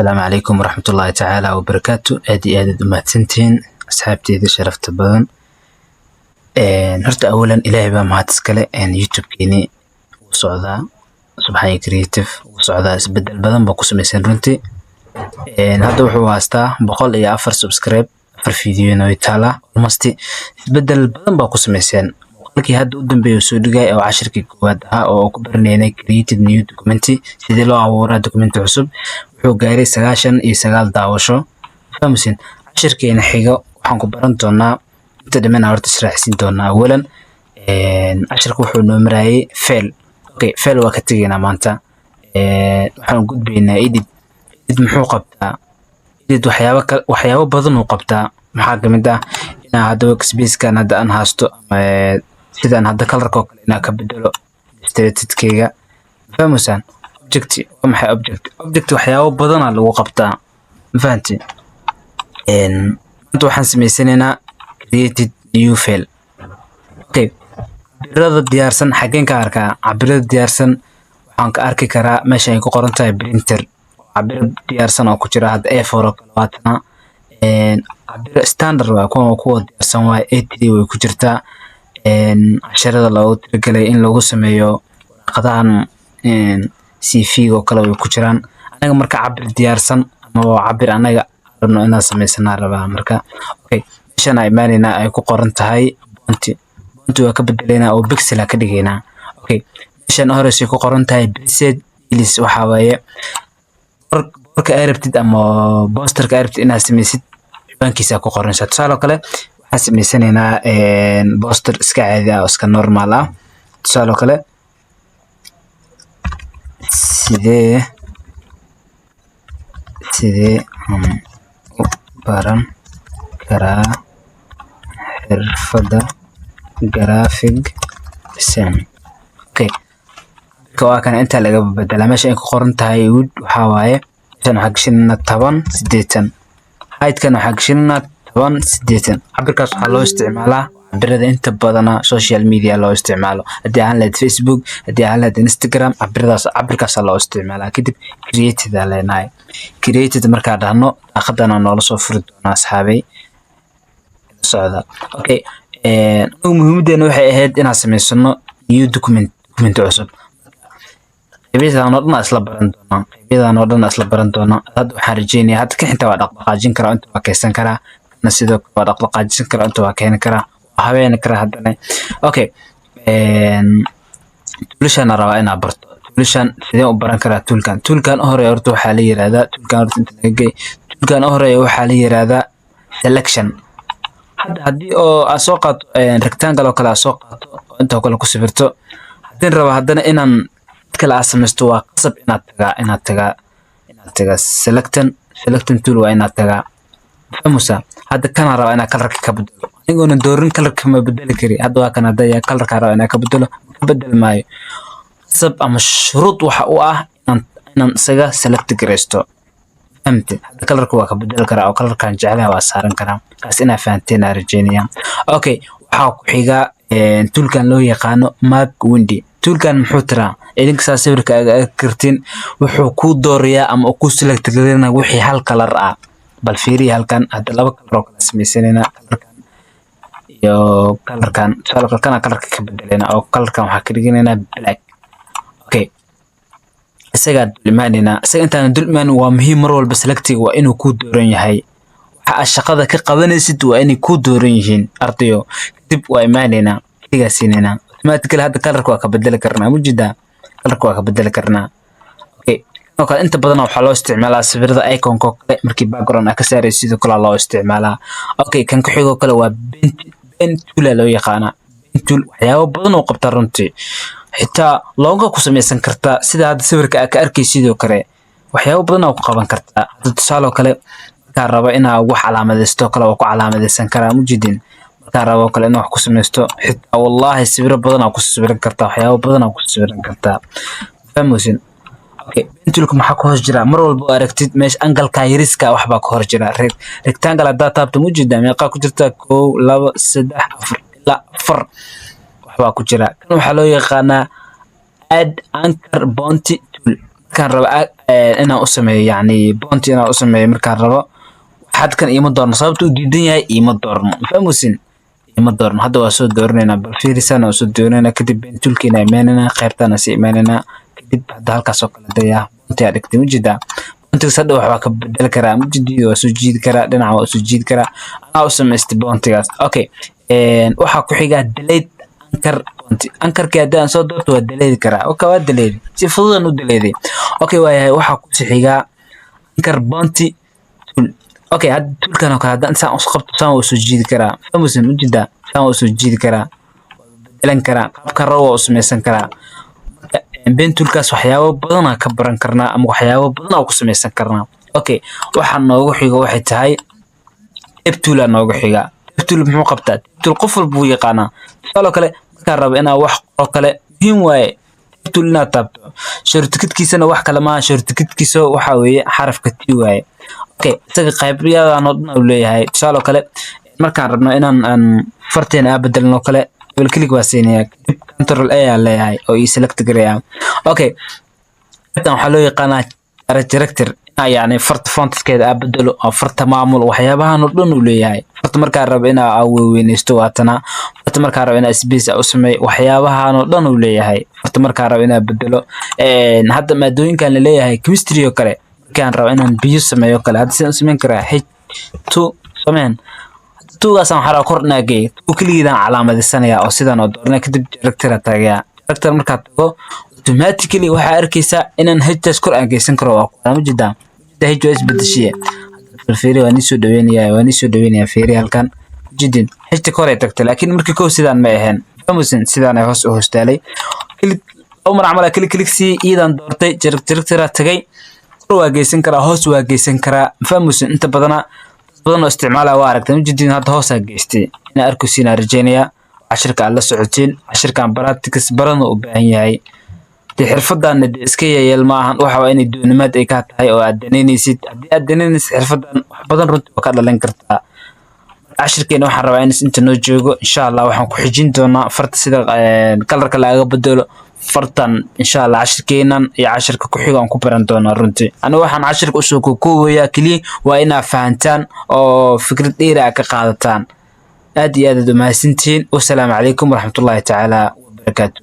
Asalaamu calaykum waraxmatullaahi tacaala wabarakaatu. Aad iyo aad aad u mahadsantihiin, asxaabteyda sharafta badan. Horta awalan Ilaahay baa mahad iskale. YouTube-keeni wuu socdaa, Subxaanya Creative wuu socdaa. Isbedel badan baa ku samaysan runtii. Hadda wuxuu haystaa 104 subscribe, 4 videona way taalaa. Almost isbedel badan baa ku samayseen. Muuqaalkii hadda u dambeeyay soo dhigay oo cashirkii koowaad ahaa oo ku baranaynay created new document, sidii loo abuuraa document cusub, wuxuu gaaray 99 daawasho. Fahamsin? Cashirkeena xigo waxaan ku baran doonaa inta dhiman. Horta israacsiin doonaa. Awalan cashirka wuxuu noo marayay file. Okay, file waa ka tegaynaa maanta. Waxaan u gudbaynaa edit. Edit muxuu qabtaa? Edit waxyaabo kale, waxyaabo badan uu qabtaa. Maxaa kamid ah? Inaa hadda workspace-kan hadda aan haysto ama sidaan hadda colorka oo kale inaa ka bedelo illustrated-kayga. Fahmaysaan? Object waa maxay? Object waxyaabo badanaa lagu qabtaa. Ma fahanti? Maanta waxaan samaysanaynaa created new file. Okay, cabirada diyaarsan xaggeen ka arkaa? Cabirada diyaarsan waxaan ka arki karaa meesha ay ku qoran tahay printer. Cabiro diyaarsan oo ku jira hadda A4 oo kale waatana. Cabiro standard waa kuwa diyaarsan waaye. A3 way ku jirtaa. Casharada loogu talagalay in lagu sameeyo warqadahan CV oo kale way ku jiraan. Anaga marka cabir diyaarsan ama cabir anaga rabno inaan sameysanaa rabaa marka. Okay, meeshan aan imaanaynaa ay ku qoran tahay point. Point waa ka bedeleynaa oo pixel ka dhigaynaa. Okay, meeshan horeysa ku qoran tahay preset styles, waxaa waaye boorka ay rabtid ama posterka ay rabtid inaad sameysid ciwaankiisa ku qoranaysaa. Tusaale kale, waxaan sameysanaynaa poster iska caadi ah oo iska normal ah. Tusaale kale, sidee u baran karaa xirfadda graphic design? Okay, waa kana. Intaa laga bedelaa meesha ay ku qoran tahay width. Waxaa waaye meeshan waxaa gashanayna 1080, heightkan waxaa gashanayna 1080. Cabirkaas waxaa loo isticmaalaa cabirada inta badana social media loo isticmaalo, haddii aan lahayd Facebook, haddii aan lahayd Instagram, cabiradaas cabirkaasaa loo isticmaalaa. Kadib created aa leenahay. Created markaa dhahno, daaqadana noola soo furi doonaa. Asxaabay, socda. Okay, anigu muhiimadeena waxay ahayd inaan samaysano new document, document cusub. Qeybadan oo dhan isla baran doonaa, qeybadan oo dhan isla baran doonaa. Hadda waxaan rajeynayaa hadda ka xinta waa dhaqdhaqaajin karaa, inta waa keysan karaa, kana sidoo kale waa dhaqdhaqaajin karaa, inta waa keeni karaa, waa habeeni karaa haddana. Okay, toolashan rabaa inaad barto. Toolashan sideen u baran karaa? Toolkan u horeeya horta waxaa la yiraahdaa, toolkan horta inta laga gey, toolkan u horeeya waxaa la yiraahdaa selection. Hadda haddii oo aad soo qaato rectangle oo kale, aad soo qaato oo inta oo kale ku sawirto, haddii rabo haddana inaan mid kale aad samaysto, waa qasab inaad tagaa selection tool, waa inaad tagaa. Fahmusa? Hadda kana rabaa inaan colorka ka bedelo. Anigoona doorin colorka ma bedeli kari. Hadda waa kan. Hadda yaa colorka rabaa inaan ka bedelo, ka bedel maayo. Qasab ama shuruud waxa u ah inaan isaga select garaysto. Fahamte? Hadda colorka waa ka bedeli karaa oo colorkan jeclaha waa saaran karaa. Kaas inaa fahanteen aan rajeynaya. Okay, waxaa ku xiga toolkan loo yaqaano marquee window. Toolkan muxuu tiraa? Idinka saa sawirka aga arki kartiin, wuxuu kuu doorayaa ama uu ku select gareynaa wixii hal color ah. Bal fiiriya halkan. Hadda laba color oo kala samaysanayna, colorkan iyo colorkan. Tusaale kale, kana colorka ka bedelena oo colorkan waxaa ka dhiganaynaa black. Okay, isagaa dul imaanaynaa. Isaga intaan dul imaanin, waa muhiim mar walba selectiga waa inuu kuu dooran yahay. Waxa aad shaqada ka qabanaysid waa inay kuu dooran yihiin, ardayo. Kadib waa imaanaynaa, kaligaa siinaynaa. Automatically hadda colorka waa ka bedeli karnaa. Mujidaa, colorka waa ka bedeli karnaa. Okay, oo kale inta badan waxaa loo isticmaalaa sawirada iconka oo kale, markii background aad ka saaraysid sidoo kale loo isticmaalaa. Okay, kan ku xigoo kale waa pen. Pen tool aa loo yaqaanaa. Pen tool waxyaabo badan oo qabtaa runtii. Xitaa logo ku samaysan kartaa, sida hadda sawirka aad ka arkaysid sidoo kale waxyaabo badan oo ku qaban kartaa. Hadda tusaale oo kale, markaa rabo inaa wax calaamadaysto kale, waa ku calaamadaysan karaa. Mujidin? Markaa rabo kale inaa wax ku samaysto, xitaa wallaahi sawiro badan aa ku sawiran kartaa, waxyaabo badan aa ku sawiran kartaa. Fahmaysin? Okay, pen toolka maxaa ku hoos jira? Mar walba oo aragtid meesha angalka yariska, waxbaa ka hor jira. Rectangle haddaa taabto, mujida meeqaa ku jirta? Kow, labo, saddex, afar, ilaa afar waxbaa ku jira. Kan waxaa loo yaqaanaa add anchor point tool. Markaan rabo Inaan u sameeyo, yacni point inaan u sameeyo markaan rabo, xadkan iima doorno. Sababta uu diidan yahay iima doorno, fahmusin? Iima doorno. Hadda waa soo dooranaynaa. Bal fiirisaan, waa soo dooranayna. Kadib pen toolkiina imaanaynaa, qaybtaana sii imaanaynaa. Kadib hadda halkaas oo kale dayaa, pointigaa dhigtay, mujeedaa? Pointigas hadda waxbaa ka bedeli karaa, mujeedid? Waa soo jiidi karaa, dhinaca waa soo jiidi karaa. Anaa u samaystay pointigaas. Okay, waxaa ku xiga delete anchor point. Anchorkii haddii aan soo doorto, waa delete karaa. Okay, waa delete, si fududan u delete. Okay, waayahay. Waxaa kusii xigaa anchor point tool. Okay, hadda toolkan oo kale haddaan saan us qabto, saan waa soo jiidi karaa, famusin? Ujeedaa? Saan waa soo jiidi karaa, waa bedelan karaa, qaabka rabo waa u samaysan karaa. Marka pen toolkaas waxyaabo badanaa ka baran karnaa ama waxyaabo badanaa ku samaysan karnaa. Okay, waxaa noogu xigo waxay tahay type tool aa noogu xiga. Type tool muxuu qabtaa? Type tool qof walba wuu yaqaanaa. Tusaale kale, markaan rabo inaan wax qoro kale, muhiim waaye type tool inaad taabto. Shortcutkiisana wax kale maaha, shortcutkiisa waxaa weeye xarafka T waaye. Okay, isaga qaybyadan oo dhan uu leeyahay. Tusaale kale, markaan rabno inaan aan farteena aa bedelno kale, double click baa siinaya, kadib Control A aan leeyahay oo ii select garaya. Okay, qaybtan waxaa loo yaqaanaa character, yacni farta fontskeeda aa bedelo oo farta maamul. Waxyaabahan oo dhan uu leeyahay. Farta markaan rabo inaa aa weweyneysto, waatana. Farta markaan rabo inaa space aa u sameeyo, waxyaabahan oo dhan uu leeyahay. Farta markaan rabo inaa bedelo, hadda maadooyinkan laleeyahay chemistry oo kale, markaan rabo inaan biyo sameeyo kale, hadda sidaan u sameyn karaa? H2 sameen tuugaasaan waxaa rabaa kor inaa geeyo. Two keligeedaan calaamadisanayaa oo sidaan oo dooranaya. Kadib character aa tagayaa. Character markaad tago, automatically waxaa arkaysaa inaan Htaas kor aan geysan karo. Waa kuwaa, ma jeedaa? H waa isbedeshiye. Fiiri, waa nii soo dhaweynaya, waa nii soo dhaweynaya. Fiiri halkan, jidin Hta kor ay tagtay, laakiin markii kow sidaan ma ahayn, famusin? Sidaan ay hoos u hoostaalay. Click laba mar camal click click sii, iidan doortay, character tagay, kor waa geysan karaa, hoos waa geysan karaa, famusin? Inta badana dad badan oo isticmaalaya waa aragtay, ma jidin? Hadda hoosaa geystay. Inaa arkaysiin aan rajeynayaa. Cashirka aad la socotiin, cashirkan practice badan u baahan yahay. Dee xirfadan dee iska yeeyeel ma ahan. Waxa waa inay doonimaad ay kaa tahay oo aad danaynaysid. Haddii aad danaynaysid xirfadan, wax badan runtii waa ka dhalan kartaa. Cashirkeena waxaan rabaa in inta noo joogo. Insha Allah waxaan ku xijin doonaa farta, sida colorka lagaga bedelo fartan. Insha Allah cashirkeenan iyo cashirka ku xiga aan ku baran doonaa. Runtii aniga waxaan cashirka usoo kookoobayaa keliya waa inaa fahantaan oo fikrad dheeri ah ka qaadataan. Aad iyo aad aad umahadsantihiin. Wasalaamu calaykum waraxmatullaahi tacaala wabarakaatuh.